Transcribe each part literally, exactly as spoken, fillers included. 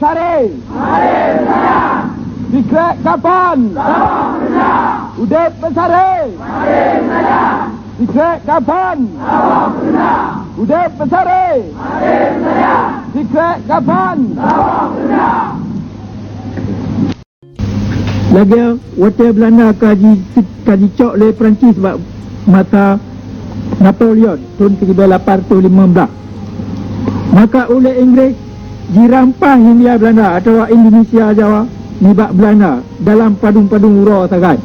Sare! Sikrek kapan? Udép Pesare! Sikrek kapan? Udép Pesare! Sikrek kapan? Lagèe watèe Beulanda ka ji-, ka jicok lé Perancis bak masa Napoleon thôn siribèe lapan reutôh limong blah. Maka ulèe Inggréh jirampah Hindia Beulanda atawa Indonesia Jawa nibak Beulanda dalam padum-padum uroe sagai.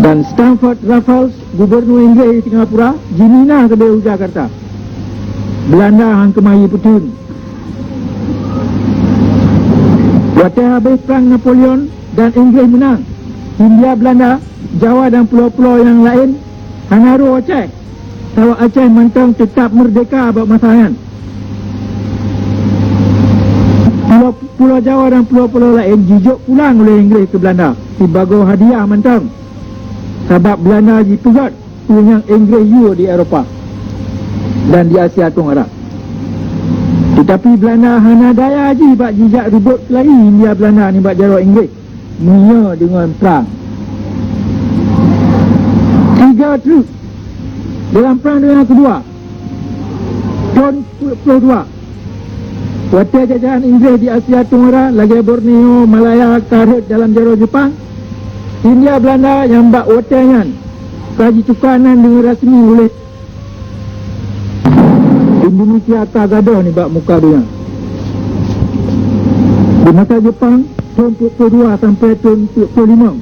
Dan Stamford Raffles, gubernur Inggréh di Singapura, jimina keudéh u Jakarta. Beulanda han keumah jipeutheun. Watèe habéh prang Napoleon dan Inggréh meunang, Hindia Beulanda, Jawa dan pulo-pulo nyang laén hana rôh Aceh, sabab Aceh mantong teutab meurdéhka bak masa nyan. Pulo, pulo Jawa dan pulo-pulo laén jijok pulang ulèh Inggréh keu Beulanda sibagoe hadiah mantong, sabab Beulanda jipeugöt peue nyang Inggréh yue di Eropa dan di Asia Tenggara. Teutapi Beulanda hana daya jih bak jijak reubot keulayi Hindia Beulanda nibak jaroe Inggréh meunyoe deungon prang. Tiga treuk dalam Prang Donya Keudua, thôn peuet ploh dua, watèe jajahan Inggréh di Asia Tenggara lagèe Borneo, Malaya ka rhot dalam jaroe Jeupang, Hindia Beulanda nyang bak watèe nyan ka jituka nan deungon rasmi ulèh Indonesia ka gadôh nibak muka donya. Di masa Jeupang, thôn peuet ploh dua sampoe thôn peuet ploh limong,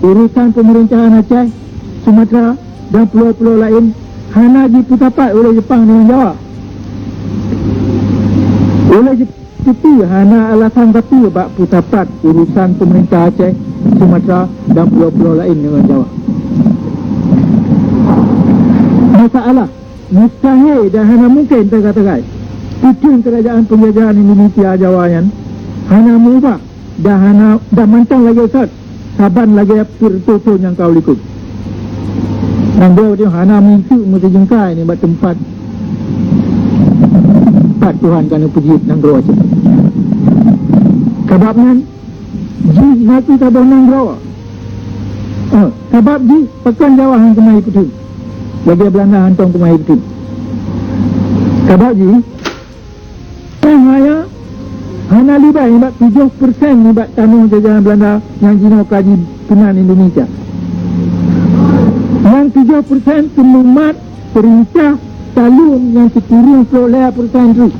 urusan peumeurintah Aceh, Sumatra, dan pulo-pulo laén hana jipeusapat ulèh Jeupang deungon Jawa. Ulèh Jeupang teupeu hana alasan sapeue bak peusapat urusan peumeurintah Aceh, Sumatra, dan pulo-pulo laén deungon Jawa. Masalah mustahil dan hana mungken sagai-sagai. Peue treun keurajeuen peunjajahan Indonesia Jawa nyan hana meuubah dan hana, dan mantong lagèe sot, saban lagèe peuet reutôh thôn nyang ka u likôt. Nanggroe nyoe hana meuiseuk meusijeungkai nibak teumpat, teumpat Tuhan ka neupeujeuet nanggroe Aceh. Sabab nyan, jih na kheueh saboh nanggroe. Eh, sabab jih pakon Jawa han keumah jipeutheun, lagèe Beulanda hantom keumah jipeutheun. Sabab jih, Nyang hana, hana leubeh nibak tujoh persen nibak tanoh jajahan Beulanda nyang jinoe ka jipeunan Indonesia. Nyang tujoh persen teumumat peurincah saleuem nyang sikureueng ploh lhèe persen treuk.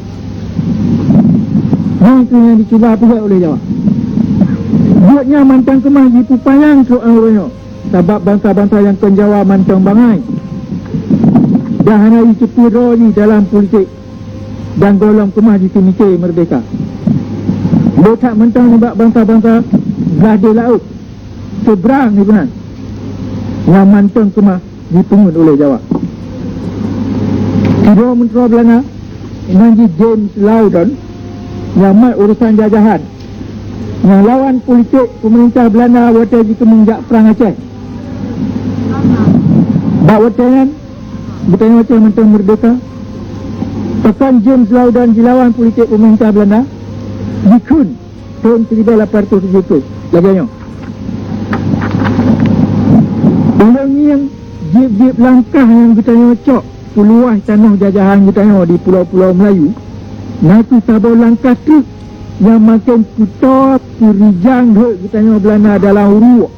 Nyan kheueh nyang jicuba peugöt ulèh Jawa. Buet nyan mantong keumah jipeupanyang trok nanggroe nyoe, sabab bansa-bansa nyang kon Jawa mantong bangai dan hana jiteupeue droe jih dalam politik. Dan gohlom keumah jiteumiké meurdéhka. Le that mantong nibak bansa-bansa blah deh laôt seubrang disinan, nyang mantong keumah jipeungeut ulèh Jawa. Sidroe meuntroe Beulanda, nan jih James Loudon, nyang mat urusan jajahan, nyang lawan politik peumeurintah Beulanda watèe jikeumeng jak prang Aceh. Bak watèe nyan, geutanyoe Aceh mantong meurdéhka. Pakon James Loudon jilawan politik peumeurintah Beulanda? Jikheun thôn siribèe lapan reutôh tujoh ploh lagèe nyoe, "Ulôn ngieng jieb-jieb langkah nyang geutanyoe cok peuluwah tanoh jajahan geutanyoe di pulo-pulo Meulayu, na kheueh saboh langkah treuk nyang maken peutoe peurijang rhot geutanyoe Beulanda dalam uruek.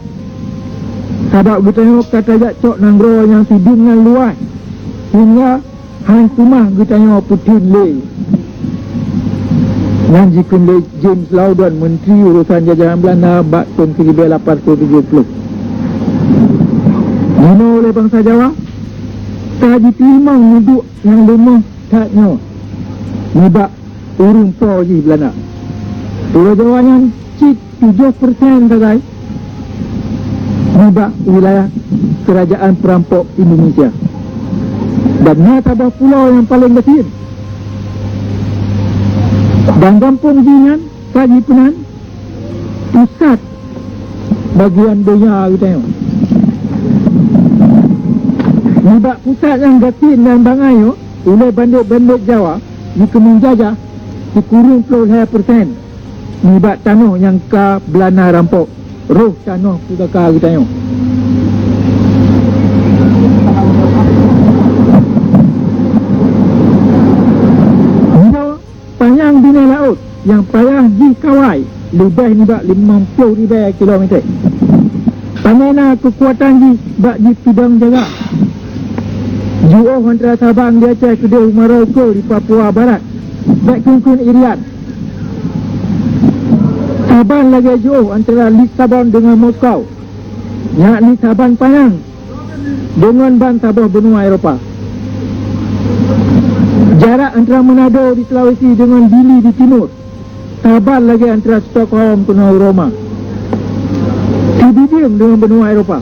Sabab geutanyoe ka tajak cok nanggroe nyang sidum nyan luwah, hingga han keumah geutanyoe peutheun lé." Nyan jikheun lé James Loudon, Menteri Urusan Jajahan Beulanda bak thôn siribèe lapan reutôh tujoh ploh. Jinoe lé bansa Jawa ka jiteurimong muduek nyang leumoh that nyoe nibak ureueng po jih Beulanda. Pulo Jawa nyan cit tujoh persen sagai nibak wilayah Keurajaan Peurampok Indonesia. Dan na saboh pulo nyang paleng gasien. Dan gampông jih nyan ka jipeunan pusat bagian donya geutanyoe. Nibak pusat nyang gasien dan bangai nyoe, ulèe bandét-bandét Jawa jikeumeng jajah, Sikureueng ploh lhèe persen nibak tanoh nyang ka Beulanda rampok, roh tanoh pusaka geutanyoe. Nyoe panyang binéh laôt nyang payah jih kawai leubeh nibak limong ploh ribèe kilometer. Panena keukuatan jih bak jipidong jaga. Jiôh antara Sabang di Aceh keudéh u Maroko di Papua Barat, bèk kheun-kheun Irian. Saban lagèe jiôh antara Lisabon deungon Moskow, nyak ni saban panyang deungon ban saboh beunua Eropa. Jarak antara Manado di Sulawesi deungon Dili di timur, saban lagèe antara Stockholm keunoe u Roma. Sibideung deungon beunua Eropa.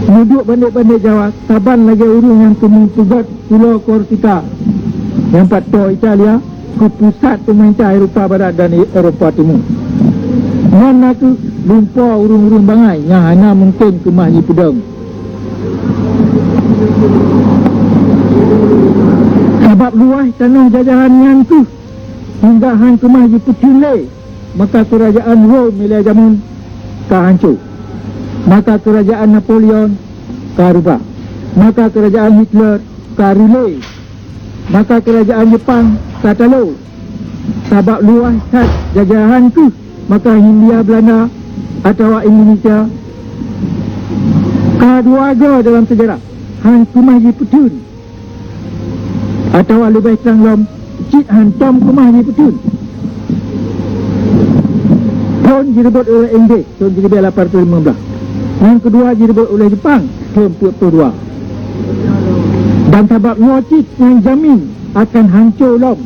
Neuduek bandét-bandét Jawa saban lagèe ureueng nyang teumeupeugöt pulo Korsika nyang pat tô Italia keu pusat peumeurintah Eropa Barat dan Eropa Timu. Nyan na kheueh lumpoe ureueng-ureueng bangai nyang hana mungken keumah jipeudong. Sabab luwah tanoh jajahan nyan kheueh hingga han keumah jipeutheun lé, maka keurajeuen Rom ilèe jameun ka hanco. Maka keurajeuen Napoleon ka reubah. Maka keurajeuen Hitler ka reulé. Maka keurajeuen Jepang ka talo. Sabab luwah that jajahan kheueh, maka Hindia Beulanda atawa Indonesia ka dua goe dalam seujarah han keumah jipeutheun. Atawa leubeh trang lom, cit hantom keumah jipeutheun. Thon jireubot uléh Inggréh thon siribèe lapan ratus limong blaih. Nyang keudua jireubot uléh Jepang thon peuet ploh dua. Dan sabab nyoe cit nyang jamin akan hanco lom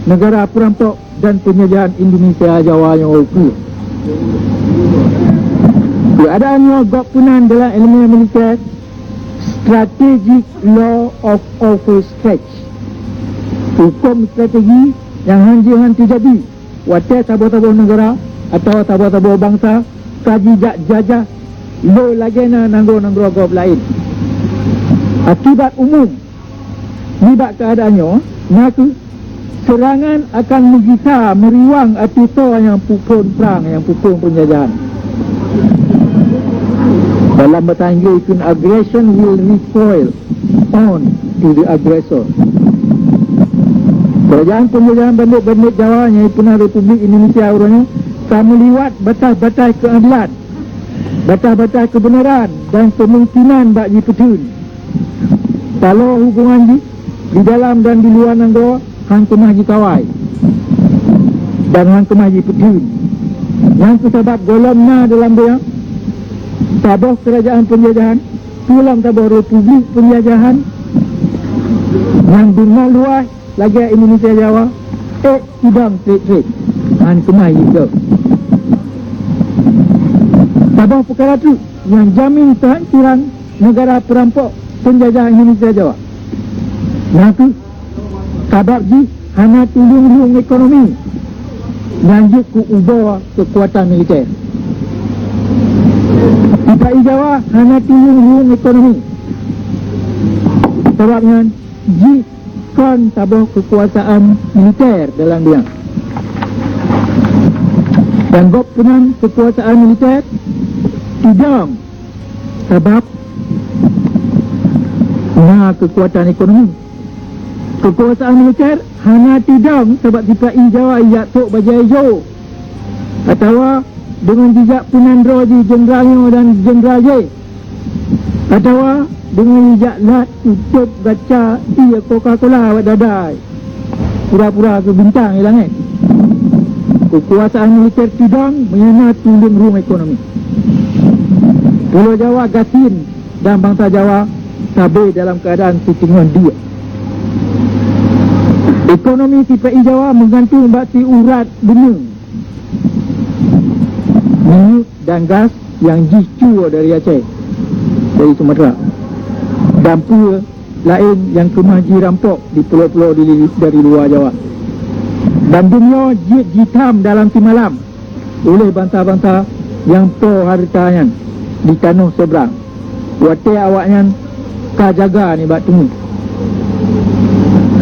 neugara peurampok dan peunjajahan Indonesia Jawa nyoe ukeue. Keuadaan nyoe gob peunan dalam ileumèe militer strategic law of overstretch. Hukôm strategi nyang han jeuet han teujadi watèe saboh-saboh neugara atawa saboh-saboh bansa ka jijak jajah lé lagèe na nanggroe-nanggroe gob laén. Akibat umum nibak keuadaan nyoe na kheueh seurangan akan meugisa meuriwang ateueh soe nyang peuphon prang, nyang peuphon peunjajahan. Dalam bahasa Inggréh kheun, "Aggression will recoil on to the aggressor." Keurajeuen peunjajahan bandét-bandét Jawa nyang jipeuna Republik Indonesia uroe nyoe ka meuliwat bataih-bataih keuadelan, bataih-bataih keubeunaran dan keumungkinan bak jipeutheun. Talo hubongan jih di dalam dan di luwa nanggroe han keumah jikawai dan han keumah jipeutheun. Nyang keu sabab gohlom na dalam donya saboh keurajeuen peunjajahan, peue lom saboh republik peunjajahan nyang beuna luwah lagèe Indonesia Jawa, ék sidang trép-trép han keumah jidong. Saboh peukara teuk nyang jamin keuhancoran neugara peurampok peunjajah Indonesia Jawa, na kheueh sabab jih hana tuleueng rhueng ekonomi nyang jeuet keu uba keukuatan militer. Sipa-i Jawa hana tuleueng rhueng ekonomi, sabab nyan jih kon saboh keukuasaan militer dalam donya. Dan gob peunan keukuasaan militer teudong sabab na keukuatan ekonomi. Keukuasaan militer hana teudong sabab sipa-i Jawa ijak trok bajèe ijo, atawa deungon jijak peunan droe jih jeundral nyoe dan jeundral jéh, atawa deungon jijak lat tutôp gaca ié Coca-Cola bak dadai, pura-pura keu bintang di langèt. Keukuasaan militer teudong meunyoe na tuleueng rhueng ekonomi. Pulo Jawa gasien dan bansa Jawa sabe dalam keuadaan siteungoh diek. Ekonomi sipa-i Jawa meugantung bak siurat beuneueng, minyeuk dan gas nyang jicue dari Aceh, dari Sumatera, dan peue laén nyang keumah jirampok di pulo-pulo di, dari luwa Jawa. Dan donya jeuet jitham dalam simalam uleh bansa-bansa nyang po hareuta nyan di tanoh seberang, watèe awaknyan ka jaga nibak teungoh.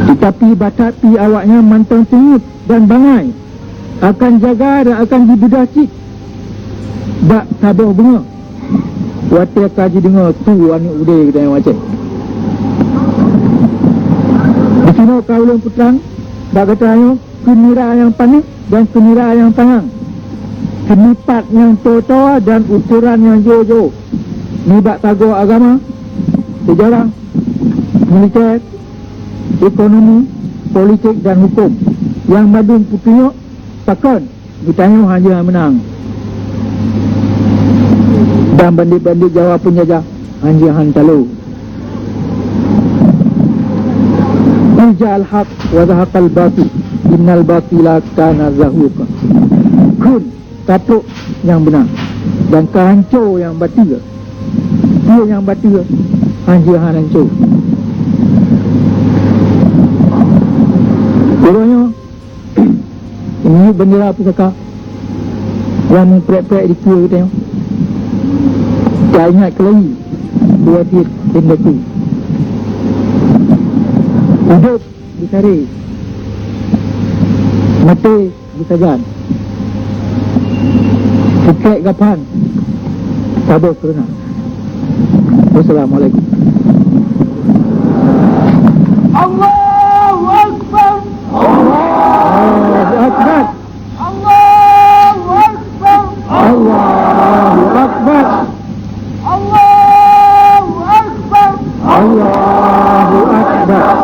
Di Tapi batat pih awaknyan mantong teungeut dan bangai, akan jaga dan akan jibeudôh cit bak saboh beungoh, watée ka jideungoe su aneuëk udée geutanyoe Aceh. Disinoe ka ulôn peutrang bak gata nyoe keu nira nyang panéh dan keu nira nyang tangang, keu nipat nyang toe-toe dan ukoran nyang jiôh-jiôh, nibak sagoe agama, seujarah, militer, ekonomi, politik dan huköm. Nyang mandum peutunyok pakon geutanyoe hana meunang, dan bandét-bandét Jawa peunjajah hana han talo. Qul ja'al haq wa zahaqal batil, innal batila kana zahuqa. Kheun ka trok nyang beuna, dan ka hanco nyang bateu. Peue nyang bateu hana han hanco. Uroe nyoe, miyueb bendera pusaka nyang meuprek-prek di keue geutanyoe. Ka ingat keulayi, dua tiet indatu. Udeb beusaré, maté beusajan. Sikrek gapan saboh keureuna. Wassalamualaikum. Allahu Akbar. Allahu Akbar. Allahu Akbar. Allahu Akbar. Allahu Akbar. Allahu Akbar.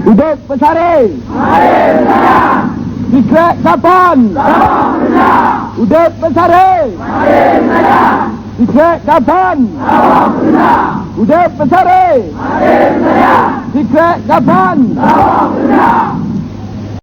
Udeb beusaré. Sikrek gapan. Udeb beusaré. Sikrek gapan. Udeb beusaré. Sikrek gapan.